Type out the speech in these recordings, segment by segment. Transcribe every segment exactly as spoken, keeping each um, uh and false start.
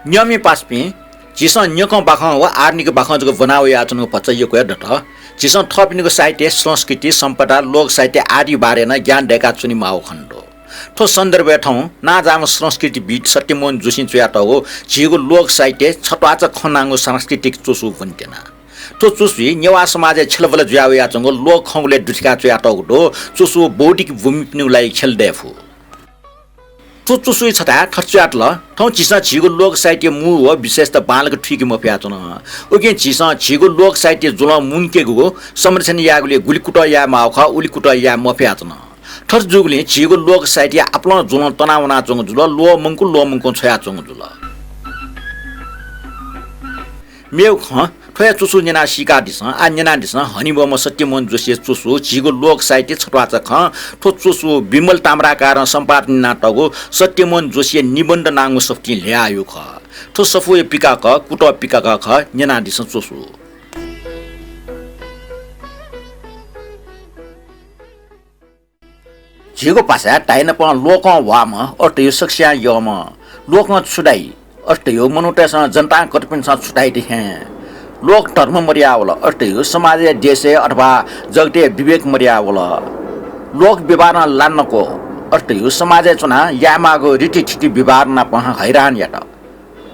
न्यंमि पासापिं, झीसं न्यंकं बाखं व आधुनिक बाखं जक ब्वना वयाच्वनागु भचा यक्व हे दत। झीसं थःपिनिगु साहित्य, संस्कृति, सम्पदा, लोक साहित्य आदि बारे नं ज्ञान दय्का च्वनेमाःगु खनेदु। थ्व सन्दर्भय् थौं नांजाःम्ह संस्कृतिविद् सत्यमोहन जोशीं च्वयातःगु झीगु लोक साहित्य छत्वाःचा खँ नांगु सांस्कृतिक च्वसु ब्वनेत्यना। थ्व च्वसुइ नेवाः समाजय् छ्यलबल जुया वयाच्वंगु लोक खँग्वलय् दुथ्याका च्वयातःगु दु। च्वसु बौद्धिक बुमिपिनिगु लागि छ्यल दयेफु। थ्व च्वसुइ छथाय् थथे च्वयातल, थौं झीसं झीगु लोक साहित्य मू व विशेषता बांलाक थुइके मफयाच्वन। उकिं झीसं झीगु लोक साहित्य ज्वलं मुंकेगु, संरक्षण यायेगुली गुलि कुतः यायेमाःगु खः, उलि कुतः याये मफयाच्वन। थथे जूगुलिं झीगु लोक साहित्य आपालं ज्वलं तनावनाच्वंगु जुल, ल्वःमंकु ल्वःमंकु छ्वयाच्वंगु जुल। मेगु खँ, थ्व हे च्वसु न्यनाः सीकादिसँ। आः न्यनादिसँ, हनेबहःम्ह सत्यमोहन जोशीया च्वसु झीगु लोक साहित्य छत्वाःचा खँ। थ्व च्वसु विमल ताम्राकारं सम्पादन यानातःगु सत्यमोहन जोशीया निबन्ध नांगु सफुतिं ल्ह्याःगु खः। थ्व सफूया पिकाकः कुतः पिकाकः खः, न्यनादिसँ च्वसु। झीगु भाषाय् धाइनापं लोकं ह्वाःम्ह, अथे धइगु सकसियां यःम्ह। लोकं छु धाइ, अथे धइगु मनूतय्सं जनतां कतःपिन्सं छु धाइ थें। लोक धर्म मदयावल, अथे धइगु समाजय् देशय् अथवा जगतय् विवेक मदयावल। लोक व्यवहारं लानक्व, अथे धइगु समाजय् च्वनाः यायेमाःगु रीतिथिति व्यवहार नाप हैरान यात।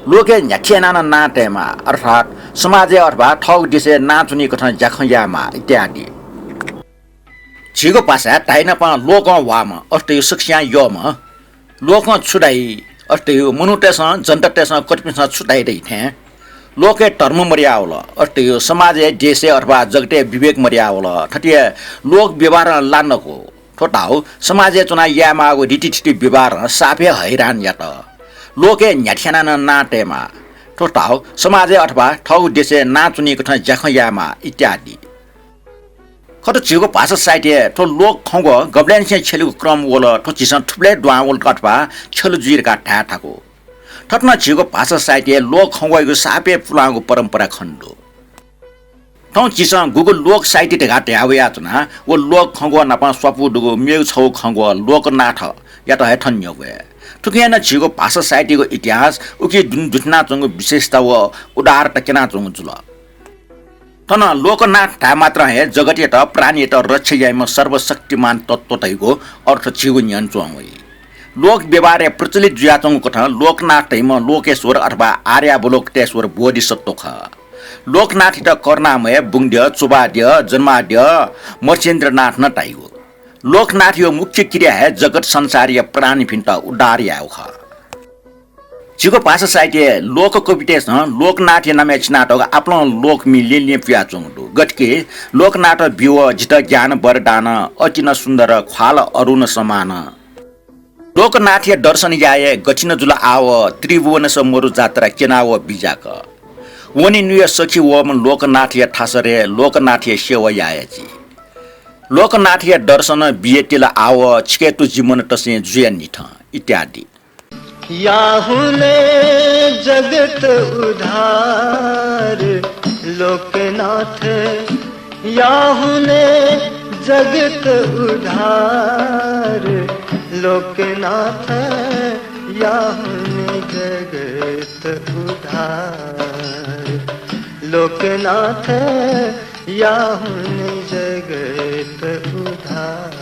लोकय् न्ह्याथे यानाः नं नां तयेमाः, अर्थात् समाजय् अथवा थःगु देशय् नां च्वनीकथं ज्याखँ यायेमाः इत्यादि। झीगु भाषाय् धाइनापं लोकं ह्वाःम्ह, अथे धइगु सकसियां यःम्ह। लोकं छु धाइ, अथे धइगु मनूतय्सं, जनतातय्सं कतःपिन्सं छु धाइ धाइ थें। लोकय् धर्म मदयावल, अथे धइगु समाजय्, देशय् अथवा जगतय् विवेक मदयावल। थथे लोक व्यवहारं लानक्व, थ्व धाःगु समाजय् च्वनाः यायेमाःगु रीतिथिति व्यवहारं साप हे हैरान यात। लोकय् न्ह्याथे यानाः नं नां तयेमाः, थ्व धाःगु समाजय् अथवा थःगु देशय् नां च्वनीकथं ज्याखँ यायेमाः इत्यादि। खः त, झीगु भाषा साहित्यय् थ्व लोक खँग्वः गबलेंनिसें छ्यलेगु क्रम वल, थ्व झीसं थुबलय् दुहां वल अथवा छ्यल जुइ धकाः धाये थाकु। थथे नं झीगु भाषा साहित्यय् लोक खँग्वःयागु साप हे पुलांगु परम्परा खनेदु। थौं झीसं गुगु लोक साहित्य धकाः धया वयाच्वना, व लोक खँग्वः नाप स्वापू दुगु मेगु छगू खँग्वः लोकनाथयात हे थन न्यंकू हे। थुकिं यानाः झीगु भाषा साहित्ययागु इतिहास उकी दुने दुथ्यानाच्वंगु विशेषता व उदारता क्यनाच्वंगु जुल। थन लोकनाथ धाये मात्रं हे जगतयात, प्राणीयात रक्षा याइम्ह सर्वशक्तिमान तत्त्व धइगु अर्थ झीगु न्ह्यःने च्वं वइ। लोक व्यवहारय् प्रचलित जुयाच्वंगु कथं लोकनाथ धइम्ह लोकेश्वर अथवा आर्यावलोकितेश्वर बोधिसत्त्व खः। लोकनाथयात करुणामय, बुंद्यः, चुबाद्यः, जन्माद्यः, मत्स्येन्द्रनाथ नं धाइगु। लोकनाथया मुख्य क्रिया हे जगत संसारया प्राणीपिन्त उद्धार यायेगु खः। झीगु भाषा साहित्यय् लोककवितय्सं लोकनाथया नामय् चिनातःगु आपालं लोकमि ल्यं ल्यं पुयाच्वंगु दु। गथे कि लोकनाथ बिउ जितः ज्ञान वरदान, अति न सुन्दर ख्वाल अरुण समान। लोकनाथया दर्शन याये गथिन जुल आव, त्रिभुवनस मरु जात्रा क्यनाव बिज्याक। वनेनुया सखी वःम्ह लोकनाथया थासरे लोकनाथया सेवा याये जि। लोकनाथया दर्शन बिये तिल आव, छिके तु जि मन तसें जुया निथं इत्यादि। या हुने जगत उद्धार लोकनाथ, या हुने जगत उद्धार लोकनाथ, या हुने जगत उद्धार लोकनाथ, या हुने जगत उद्धार।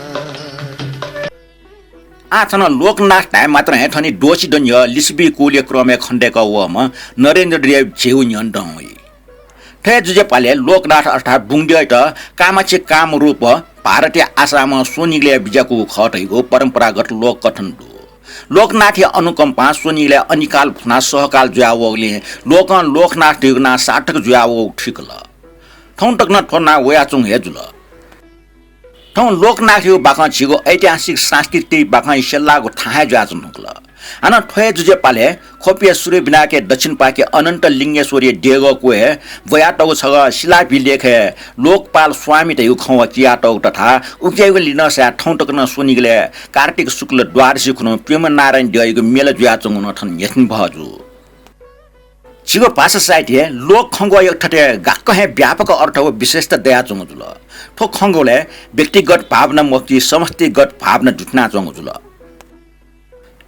आः थन लोकनाथ धाये मात्रं हे थनि दोषी दनिय लिच्छवि कुलया क्रमय् खनेदय्कः वःम्ह नरेन्द्र देव झीगु न्ह्यःने दं वइ। थथे जुजुपालय् लोकनाथ अर्थात् बुंद्यःयात कामाक्षी कामरूप भारतया आसामं स्वनिगलय् बिज्याकूगु खः धइगु परम्परागत लोककथन दु। लोकनाथया अनुकम्पां स्वनिगलय् अनिकाल फुनाः सहकाल जुया वःगुलिं लोकं लोकनाथ धइगु नां सार्थक जुया वःगु थुइकल। थौं तक नं थ्व नां वयाच्वंगु हे जुल। थौं लोकनाथयागु बाखं झीगु ऐतिहासिक सांस्कृतिक बाखंया स्यल्लाःगु थां हे जुयाच्वंगु खः। हानं थ्व हे जुजुपालय् ख्वपिया सूर्यविनायकया दक्षिणपाखे अनन्त लिङ्गेश्वरया देगः क्वय् ब्वयातःगु छगः शिलाभिलेखय् लोकपाल स्वामी धइगु खँग्वः चियातःगु तथा उकियागु लिनःसाय् थौं तक नं स्वनिगलय् कार्तिक शुक्ल द्वादशी खुन्हु प्यम्ह नारायण द्यःयागु मेला जुयाच्वंगु नं थन न्ह्यथनेबहः जू। झीगु भाषा साहित्यय् लोक खँग्वःयागु थथे गाक्क हे व्यापक अर्थ व विशेषता दयाच्वंगु जुल। थ्व खँग्वलय् व्यक्तिगत भावना मखु कि समष्टिगत भावना दुथ्यानाच्वंगु जुल।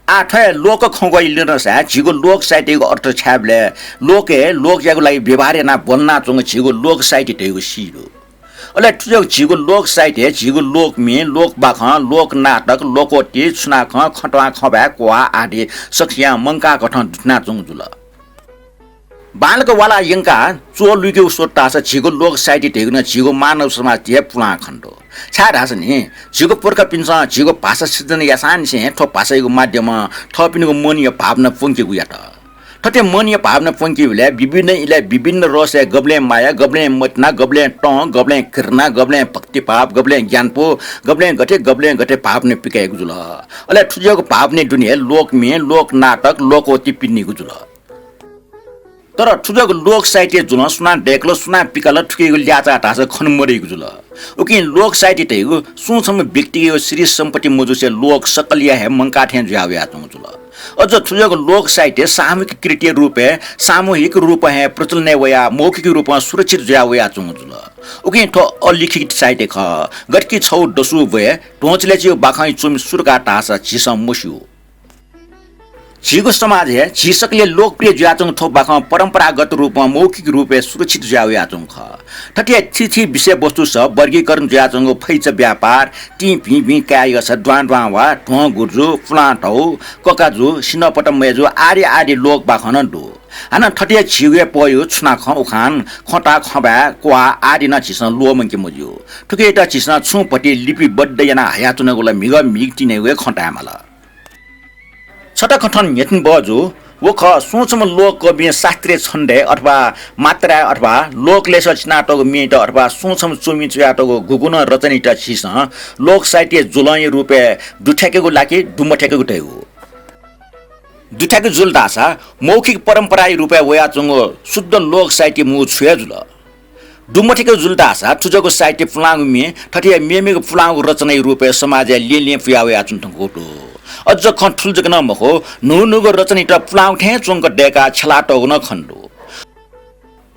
आः थ्व हे लोक खँग्वःया लिधंसाय् झीगु लोक साहित्ययागु अर्थ छायेबलय् लोकय् लोकयागु लागि व्यवहार यानाः ब्वलनाच्वंगु झीगु लोक साहित्य धयागु सी दु। अले थुजक झीगु लोक साहित्य, झीगु लोकमि, लोकबाखं, लोकनाटक, लोकोक्ति, छुनाखँ, खँट्वां, खँबाय्, क्वहाः आदि सकसियां मंकाः कथं दुथ्यानाच्वंगु जुल। बांलाक वाला यंकाः च्वः लुइकेगु स्वत धाःसा झीगु लोक साहित्य धइगु नं झीगु मानव समाज ति हे पुलां खने दु। छाय्धाःसा नि, झीगु पुर्खापिन्सं झीगु भाषा सिर्जना यासांनिसें थ्व भाषायागु माध्यमं थःपिनिगु मनया भावना प्वंकेगु यात। थथे मनया भावना प्वंकीबलय् विभिन्न इलय् विभिन्न रसय् गबलें माया, गबलें मतिना, गबलें तं, गबलें घृणा, गबलें भक्तिभाव, गबलें ज्ञानपु, गबलें गथे, गबलें गथे भावना पिकायेगु जुल। अले थुजक भावना दुने लोकमि, लोकनाटक, लोकोक्ति पिनेगु जुल। तर थुजक लोक साहित्य जुलं सुनां दय्कल, सुनां पिकाल थुकियागु ल्याःचाः धाःसा खने मदइगु जुल। उकिं लोक साहित्य धइगु सुं छम्ह व्यक्तियागु श्री सम्पत्ति मजुसे लोक सकलया हे मंकाः थें जुया वयाच्वंगु जुल। अझ थुजक लोक साहित्य सामूहिक कृतिया रूपय्, सामूहिक रूपं हे प्रचलनय् वयाः मौखिक रूपं सुरक्षित जुया वयाच्वंगु जुल। उकिं थ्व अलिखित साहित्य खः। गथेकि छगू दसु ब्वय् ध्वंचलय् च्वंगु बाखं च्वमि सुरु का धाःसा झीसं मस्यू। झीगु समाजय् झी सकलें लोकप्रिय जुयाच्वंगु थ्व बाखं परम्परागत रूपं मौखिक रूपय् सुरक्षित जुया वयाच्वंगु खः। थथे थीथी विषयवस्तुस वर्गीकरण जुयाच्वंगु फैचा व्यापार, तिं भिं भिं काय् यःसा द्वां द्वां वा, ध्वं गुर्जु, पुलां धौ, ककाजु, सिन्हःपट्ट मय्जु आदि आदि लोक बाखं नं दु। हानं थथे झीगु हे पय् छुनाखँ, उखान, खँता, खँबाय्, क्वहाः आदि नं झीसं ल्वःमंके मज्यू। थुकियात झीसं छुं भति लिपिबद्ध यानाः हयाच्वनागु ला म्हिगः म्हिगः तिनागु हे खँ धायेमाल। छता खँ थन न्ह्यथने बहःजू। व खः, सुं छम्ह लोक कविं शास्त्रीय छन्दय् अथवा मात्राय् अथवा लोकलय् चिनातःगु म्येत अथवा सुं छम्ह च्वमिं च्वयातःगु गुगुं नं रचनायात झीसं लोक साहित्य जुलंया रूपय् दुथ्याकेगु ला कि दुमथ्याकेगु धइगु। दुथ्याकेगु जुल धाःसा मौखिक परम्पराया रूपय् वयाच्वंगु शुद्ध लोक साहित्य मू छु हे जुल? दुमथ्याकेगु जुल धाःसा थुजक साहित्य पुलांगु म्ये थथे मेमेगु पुलांगु रचनाया रूपय् समाजय् ल्यं ल्यं पुया वयाच्वने धुंकूगु दु। अझ खँ थुलि जक नं मखु, न्हू न्हूगु रचनायात पुलांगु थें च्वंक दय्काः छ्यलातःगु नं खने दु।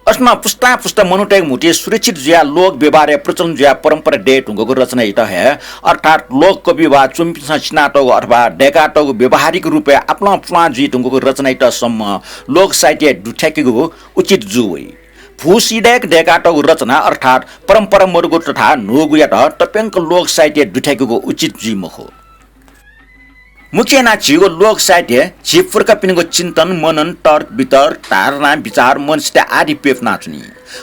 अथे नं पुस्तां पुस्ता मनूतय्गु म्हुतुइ सुरक्षित जुयाः लोक व्यवहारय् प्रचलन जुयाः परम्परा दये धुंकूगु रचनायात हे अर्थात् लोक कवि वा च्वमिपिन्सं चिनातःगु अथवा दय्कातःगु व्यावहारिक रूपय् आपालं पुलां जुइ धुंकूगु रचनायात सम्म लोक साहित्य दुथ्याकेगु उचित जू वइ। भूसिधय्क दय्कातःगु रचना अर्थात् परम्परा मदुगु तथा न्हूगुयात तप्यंक लोक साहित्य दुथ्याकेगु उचित जुइ मखु। मुख्य यानाः झीगु लोक साहित्य झी पुर्खापिनिगु चिन्तन, मनन, तर्क, वितर्क, धारणा, विचार, मनसित आदि प्यपुनाच्वनी।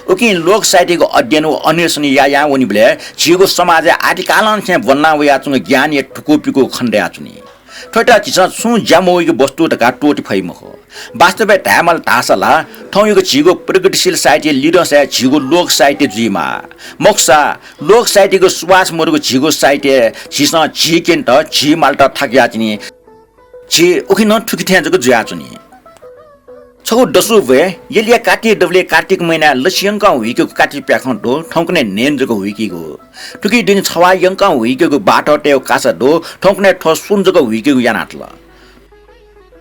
उकिं लोक साहित्ययागु अध्ययन व अन्वेषण यायां वनीबलय् झीगु समाजय् आदिकालंनिसें ब्वलना वयाच्वंगु ज्ञानया थुकुपिकु खने दयाच्वनी। थ्वयात झीसं छुं ज्या मवइगु वस्तु धकाः त्वःते फइ मखु। वास्तवय् धायेमाल धाःसा ला थौंयागु झीगु प्रगतिशील साहित्य लिधंसाय् झीगु लोक साहित्य जुइमाः। मखुसा लोक साहित्ययागु सुवास मदुगु झीगु साहित्य झीसं झी क्यनेत झी मालत थाकयाच्वनी। झी उखे नं थुखे थें जक जुयाच्वनी। छगू दसु ब्वय् यलिया काति दबलय् कार्तिक महिनाय् लसि यंकं हुइकेगु काति प्याखं दु, थौंकन्हय् न्हय्न जक हुइकेगु। थुकी दुने छवाः यंकं हुइकेगु बाथःतय्गु कासा दु, थौंकन्हय् थ्व स्वन्हु जक हुइकेगु यानातल।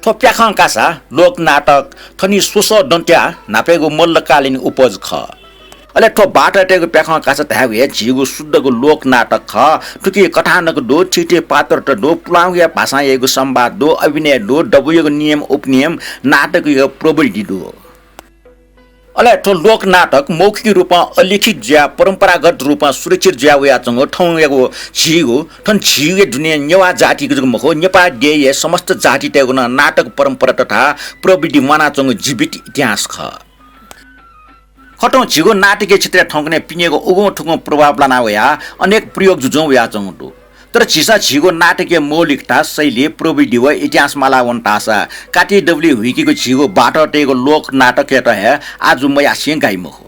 थ्व प्याखं कासा लोकनाटक थनि स्वसः दँ त्याः न्हापायागु मल्लकालीन उपज खः। अले थ्व बाथःतय्गु प्याखं कासा धायेगु हे झीगु शुद्धगु लोकनाटक खः। थुकी कथानक दु, थीथी पात्रत दु, पुलांगुया भाषां याइगु संवाद दु, अभिनय दु, दबूयागु नियम उपनियम, नाटकयागु प्रविधि दु। अले थ्व लोकनाटक मौखिक रूपं अलिखित जुयाः परम्परागत रूपं सुरक्षित जुया वयाच्वंगु थौंयागु झीगु, थन झीगु हे दुने नेवाः जातियागु जक मखु, नेपाः देय् हे समस्त जातितय्गु नं नाटक परम्परा तथा प्रविधि म्वानाच्वंगु जीवित इतिहास खः। खः थौं झीगु नाटकीय क्षेत्रय् थौंकन्हय् पिनेगु उगुं थुगुं प्रभाव लाना वयाः अनेक प्रयोग जुजुं वयाच्वंगु दु। तर झीसं झीगु नाटकीय मौलिकता, शैली, प्रविधि व इतिहास माला वन धाःसा काति दबलय् हुइकेगु झीगु बाथःतय्गु लोकनाटकयात हे आजु मयासें गाइ मखु।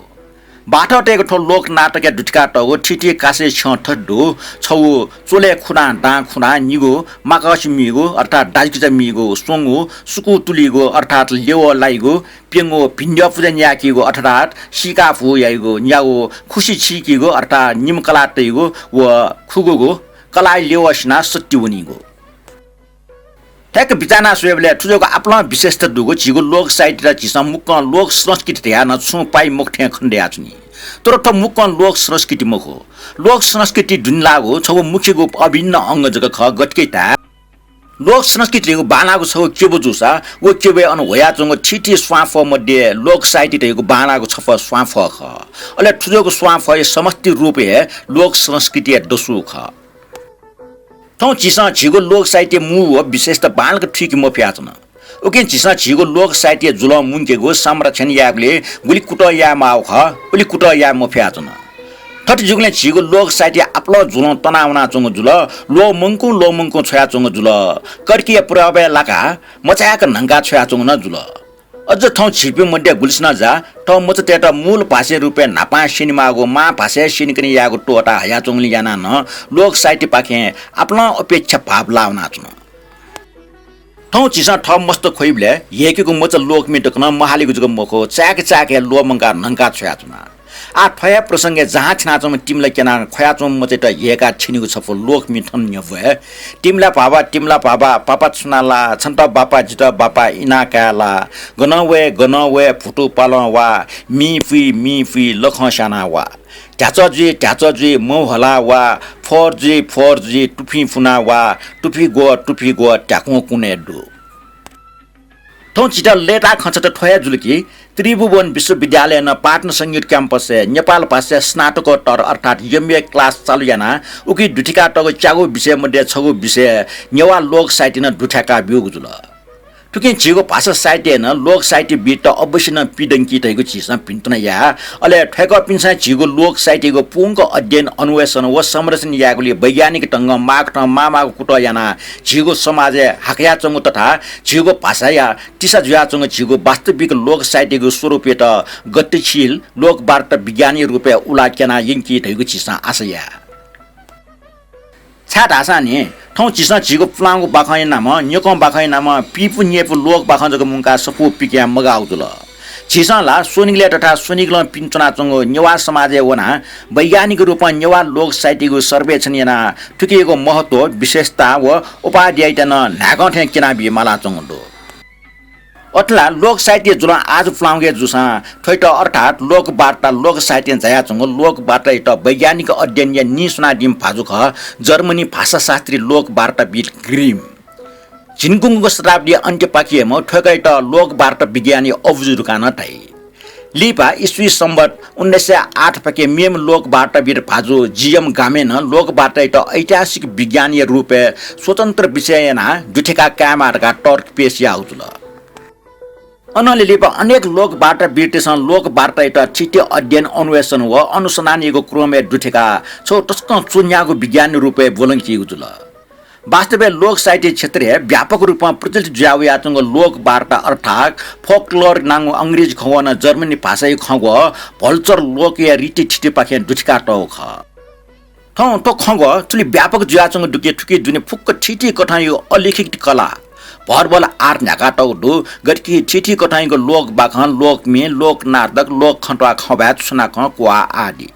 बाथःतय्गु थ्व लोकनाटकय् दुथ्याकातःगु थीथी कासय् छ्यं थथे दु, छगू च्वलय् खुनाः दां खुनाः, निगू माकःछि मीगु अर्थात् दाजुकिजा मीगु, स्वंगू सुकू तुलीगु अर्थात् ल्यवः लाइगु, प्यंगू भिंद्यः पुजा न्यायेकीगु अर्थात् सीकाःपु याइगु, न्यागू खुसि छीकीगु अर्थात् निम्ह कलाः तइगु व खुगूगु कलाःया ल्यवः सिनाः सत्ति वनीगु। थ्याक्क बिचाः यानाः स्वयेबलय् थुजक आपालं विशेषता दुगु झीगु लोक साहित्ययात झीसं मुक्कं लोक संस्कृति धयाः नं छुं पाइ मखु थें खने दयाच्वनी। तर थ्व मुक्कं लोक संस्कृति मखु। लोक संस्कृति दुने लाःगु छगू मुख्यगु अभिन्न अंग जक खः, गथे कि धाये लोक संस्कृति धइगु बांलाःगु छगू क्यबु जूसा, व क्यबय् अन ह्वयाच्वंगु थीथी स्वांफः मध्ये लोक साहित्य धइगु बांलाःगु छपु स्वांफः खः। अले थुज्वःगु स्वांफःया समष्टि रूप हे लोक संस्कृतिया दसु खः। थौं झीसं झीगु लोक साहित्य मू व विशेषता बांलाक थुइके मफयाच्वन। उकिं झीसं झीगु लोक साहित्य जुलं मुंकेगु संरक्षण यायेगुली गुलि कुतः याये माःगु खः, उलि कुतः याये मफयाच्वन। थथे जूगुलिं झीगु लोक साहित्य आपालं जुलं तनावनाच्वंगु जुल, ल्वःमंकुं ल्वःमंकुं छ्वयाच्वंगु जुल। कर्कीया प्रभावय् लाकाः मचाय्क न्हंका छ्वयाच्वंगु नं जुल। अझ थौं झीपिं मध्ये गुलिसिनं जा थः मचातय्त मूल भाषाया रूपय् न्हापां स्यनेमाःगु मां भाषाय् स्यनेकने यायेगु त्वःता हयाच्वंगुलिं यानाः नं लोक साहित्यपाखें आपालं अपेक्षा भाव लावनाच्वन। थौं झीसं थः मस्त ख्वइबलय् ह्यय्केगु मचा लोकमि तक नं महालेगु जक मखु, चाय्क चाय्क हे ल्वःमंकाः न्हंका छ्वयाच्वना। आः थ्व हे प्रसंगय् जहां थिनाच्वंम्ह तिमिला क्यनाः ख्वयाच्वंम्ह मचायात ह्यय्काः छिनेगु छपु लोकमि थन न्ह्यब्वये। तिमिला भाबा, तिमिला भाबा, भाबा छु ना ला, छन्त बापा, जितः बापा, इना काये ला। गनं वये, गनं वये, भुतु पालं वा, मि पुइ, मि पुइ, लखं स्याना वा। ध्याचः जुइ, ध्याचः जुइ, मौहला वा, फोहोर जुइ, फोहोर जुइ, तुफिं पुना वा, तुफिं ग्व, तुफिं ग्व, ध्याकुं कुने दु। थौं झीत लय्ताः खँ छता थ्व हे जुल कि त्रिभुवन विश्वविद्यालयं पाटन संगीत क्याम्पसय् नेपाल भाषाय् स्नातकोत्तर अर्थात् एमए क्लास चालु यानाः उकी दुथ्याकातःगु च्यागू विषय मध्ये छगू विषय नेवाः लोक साहित्य नं दुथ्याका ब्यूगु जुल। थुकिं झीगु भाषा साहित्यय् नं लोक साहित्यविद्त अवश्य नं पिदंकी धइगु झीसं भिन्तुना याये। अले थ्वय्कःपिन्सं झीगु लोक साहित्ययागु पूवंक अध्ययन, अन्वेषण व संरक्षण यायेगुली वैज्ञानिक ढंगं माःकथं माःमाःगु कुतः यानाः झीगु समाजय् हाकयाच्वंगु तथा झीगु भाषाया तिसा जुयाच्वंगु झीगु वास्तविक लोक साहित्ययागु स्वरूपयात गतिशील लोक वार्ता विज्ञानया रूपय् उला क्यना यंकी धइगु झीसं आशा याये। छाय्धाःसा नि, थौं झीसं झीगु पुलांगु बाखंया नामं, न्यकं बाखंया नामं, पिपु न्यय्पु लोक बाखं जक मुंकाः सफू पिकयां मगाःगु जुल। झीसं ला स्वनिगलय् तथा स्वनिगलं पिने च्वनाच्वंगु नेवाः समाजय् वनाः वैज्ञानिक रूपं नेवाः लोक साहित्ययागु सर्वेक्षण यानाः थुकियागु महत्व, विशेषता व उपाधियात नं न्हाय्कं थें क्यनाबी मालाच्वंगु दु। अथे ला लोक साहित्य जुलं आः पुलांगु हे जूसां थ्वयात अर्थात् लोक वार्ता लोक साहित्यं झायाच्वंगु लोक वार्तायात वैज्ञानिक अध्ययन यानाः नीस्वनादीम्ह भाजु खः जर्मनी भाषाशास्त्री लोक वार्ताविद् ग्रिम। झिंगुंगू शताब्दीया अन्त्यपाखे हे मखु, थ्वय्कःयात लोक वार्ता विज्ञानया अबुजु धकाः नं धाइ। लिपा इस्वी संवत् उन्नाइस सय आठ पाखे मेम्ह लोक वार्ताविद् भाजु जीएम गामेनं लोक वार्तायात ऐतिहासिक विज्ञानया रूपय् स्वतन्त्र विषय यानाः दुथ्याका कायेमाः धकाः तर्क पेश याःगु जुल। अनंलि लिपा अनेक लोक वार्ताविद्तय्सं लोक वार्तायात थीथी अध्ययन, अन्वेषण व अनुसन्धानयागु क्रमय् दुथ्याकाः छगू तसकं च्वन्ह्याःगु विज्ञानया रूपय् ब्वलंकीगु जुल। वास्तवय् लोक साहित्य क्षेत्रय् व्यापक रूपं प्रचलित जुया वयाच्वंगु लोक वार्ता अर्थात् folklore नांगु अंग्रेजी खँग्वः नं जर्मनी भाषाया खँग्वः भल्चर लोकया रीतिथितिपाखें दुथ्याकातःगु खः। थौं थ्व खँग्वः थुलि व्यापक जुयाच्वंगु दु कि थुकी दुने फुक्क थीथी कथंयागु अलिखित कला, verbal art न्ह्याकातःगु दु, गथे कि थीथी कथंयागु लोक बाखं, लोक म्ये, लोक नाटक, लोक खँल्हाः, खँबाय्, सुनाखँ, क्वाः आदि।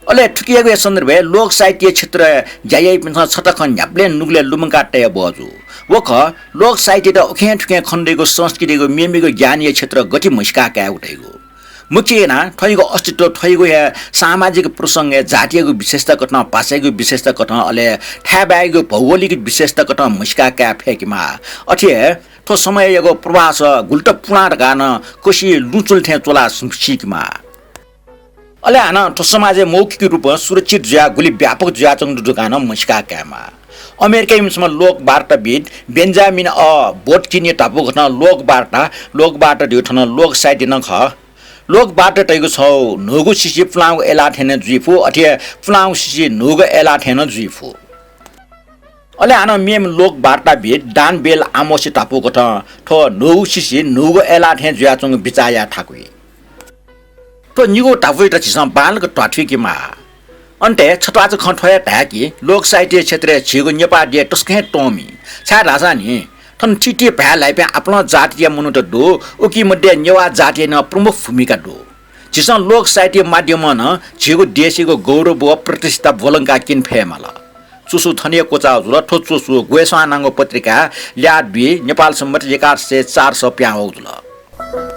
अले थुकियागु हे सन्दर्भय् लोक साहित्य क्षेत्रय् ज्या याइपिन्सं छता खँ न्ह्याबलें नुगलय् लुमंका तये बहःजू। व खः लोक साहित्ययात उखें थुखें खनेदइगु संस्कृतियागु मेमेगु ज्ञानया क्षेत्र गथे म्हसीका कायेगु धइगु। मुख्य यानाः थ्वयागु अस्तित्व थ्वयागु हे सामाजिक प्रसंगय् जातियागु विशेषता कथं, भाषायागु विशेषता कथं, अले थाय्बाय्‌यागु भौगोलिक विशेषता कथं म्हसीका काये फय्केमाः। अथे हे थ्व समययागु प्रवाहस गुलि त पुलां धकाः नं कसिइ लुँचुल थें च्वलाः सीकेमाः। अले हानं थ्व समाजय् मौखिक रूपं सुरक्षित जुयाः गुलि व्यापक जुयाच्वंगु दु धकाः नं म्हसीका कायेमाः। अमेरिकाय् इमिसम्ह लोक वार्ताविद् बेन्जामिन अ बोटकिनया धापू कथं लोक वार्ता, लोक वार्ता धइगु थन लोक साहित्य नं खः। लोक वार्ता धइगु छगू न्हूगु सिसि पुलांगु अय्लाः थें नं जुइ फु, अथे हे पुलांगु सिसि न्हूगु अय्लाः थें नं जुइ फु। अले हानं मेम्ह लोक वार्ताविद् डान बेल आमोसया धापू कथं थ्व न्हूगु सिसि न्हूगु अय्लाः थें जुयाच्वंगु बिचाः याये थाकुइ। थ्व निगू धापूयात झीसं बांलाक ध्वाथुइकेमाः। अन्तय् छत्वाःचा खँ थ्व हे धाये कि लोक साहित्य क्षेत्रय् झीगु नेपाः देय् तसकं हे तःमि, छाय्धाःसा नि थन थीथी भाय् ल्हाइपिं आपालं जातिया मनूत दु, उकी मध्ये नेवाः जातिया नं प्रमुख भूमिका दु। झीसं लोक साहित्य माध्यमं नं झीगु देशयागु गौरव व प्रतिष्ठा ब्वलंकाः क्यने फयेमाल। च्वसु थन हे क्वचाः जुल। थ्व च्वसु ग्वय् स्वां नांगु पत्रिकाय् ल्याः दुई, नेपाल संवत् एघार सय चार सः पिहां वःगु जुल।